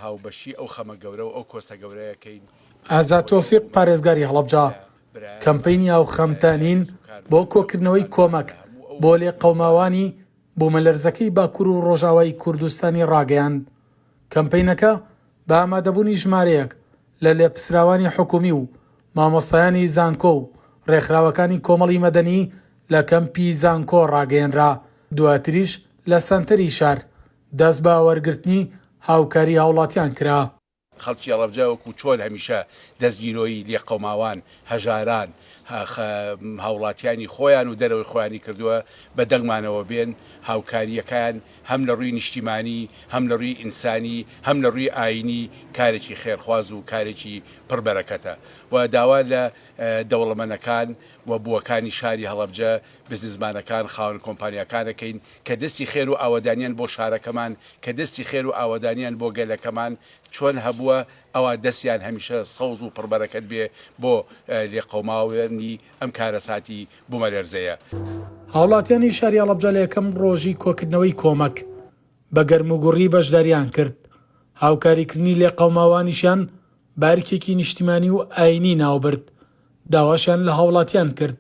هاوبەشی ئەو خەمە گەورە و ئەو کۆستە گەورەیە کەین. ئازاد تۆفیق پارێزگاری هەڵەبجە کەمپەینی هاوخەمتانین بۆ کۆکردنەوەی کۆمەک بۆ لێقەوماوانی بوومەلەرزەکەی باکوور و ڕۆژئاوای کوردستانی ڕاگەیاند. کەمپەینەکە بە ئامادەبوونی ژمارەیەک لە لێپرسراوانی حکومی و مامۆستایانی زانکۆ و ڕێکخراوەکانی کۆمەڵی مەدەنی لە کەمپی زانکۆ ڕاگەیەنرا، دواتریش لە سەنتەری شار دەست بە وەرگرتنی هاوکاری هاوڵاتیان کرا. خەڵکی هەڵەبجە وەکو چۆن هەمیشە دەستگیرۆیی لێقەوماوان، هەژاران، هاوڵاتیانی خۆیان و دەرەوەی خۆیانی کردووە، بە دەنگمانەوە بێن، هاوکارییەکان هەم لە ڕووی نیشتیمانی، هەم لە ڕووی ئینسانی، هەم لە ڕووی ئایینی کارێکی خێرخواز و کارێکی پڕ بەرەکەتە و داوا لە دەوڵەمەنەکان و بووەکانی شاری هەڵەبجە، بزنسمانەکان، خاوەن کۆمپانیاکان ئەکەین کە دەستی خێر و ئاوەدانیان بۆ شارەکەمان، کە دەستی خێر و ئاوەدانیان بۆ گەلەکەمان چۆن هەبووە، ئەوا دەستیان هەمیشە سەوز و پڕبەرەکەت بێ بۆ لێقەوماوانی ئەم کارەساتی بومەلەرزەیە. هاوڵاتیانی شاری هەڵەبجە لە یەکەم ڕۆژی کۆکردنەوەی کۆمەک، بە گەرموگوڕی بەشداریان کرد، هاوکاریکردنی لێقەوماوانیشیان بە ئەرکێکی نیشتیمانی و ئاینی ناوبرد، داواشیان لە هاوڵاتیان کرد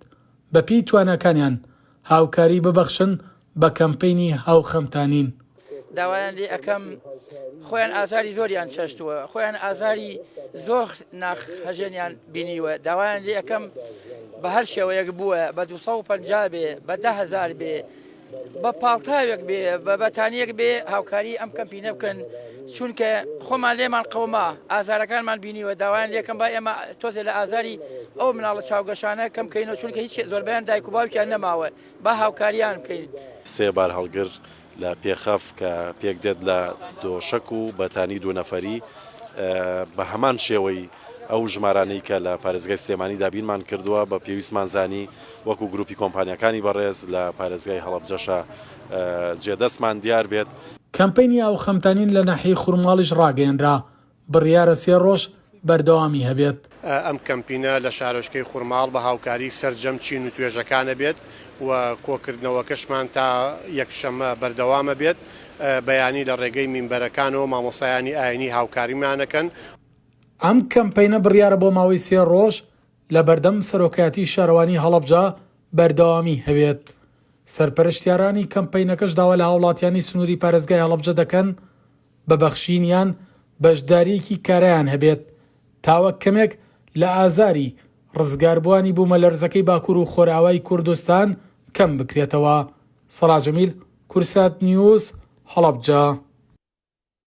بەپێی تواناکانیان هاوکاری ببەخشن بە کەمپەینی هاوخەمتانین. داوایان لێ ئەکەم خۆیان ئازاری زۆریان چەشتووە خۆیان ئازاری زۆر ناخ هەژێنیان بینیوە داوایان لێ ئەکەم بە هەر شێوەیەک بووە بە 250 بێ بە دههزار بێ بە پاڵتاوێک بێ بە بەتانیەک بێ هاوکاری ئەم کەمپینە بکەن چونکە خۆمان لێمان قەوما ئازارەکانمان بینیوە داوایان لێکەم با ئێمە تۆزێ لە ئازاری ئەو مناڵە چاوگەشانە کەم کەینەوە چونکە هیچ زۆربیان دایک و باوکیان نەماوە با هاوکاریان بکەین. سێ بارهەڵگر لە پێخەف کە پێکدێت لە دۆشەک و بەتانی دوو نەفەری بە هەمان شێوەی ئەو ژمارانەی کە لە پارێزگای سلێمانی دابینمان کردووە بە پێویستمان زانی وەکو گروپی کۆمپانیاکانی بەڕێز لە پارێزگای هەڵەبجەشە جێدەستمان دیار بێت. کەمپەینی ئاوخەمتانین لە ناحیەی خورماڵیش ڕاگەیەنرا، بڕیارە سێ ڕۆژ بەردەوامی هەبێت. ئەم کەمپینە لە شارۆچکەی خورماڵ بە هاوکاری سەرجەم چین و توێژەکانە بێت و کۆکردنەوەکەشمان تا یەکشەممە بەردەوامە بێت، بەیانی لە ڕێگەی مینبەرەکانەوە مامۆستایانی ئاینی هاوکاریمانەکەن. ئەم کەمپەینە بڕیارە بۆ ماوەی سێ ڕۆژ لە بەردەم سەرۆکایەتی شارەوانی هەڵەبجە بەردەوامی هەبێت. سەرپەرشتیارانی کەمپەینەکەش داوا لە هاوڵاتیانی سنووری پارێزگای هەڵەبجە دەکەن بە بەخشینیان بەشدارییەکی کارایان هەبێت تاوەک کەمێک لە ئازاری ڕزگاربووانی بوومەلەرزەکەی باکوور و خۆرئاوای کوردستان کەم بکرێتەوە. سەڵاح جەمیل، کوردسات نیوز، هەڵەبجە.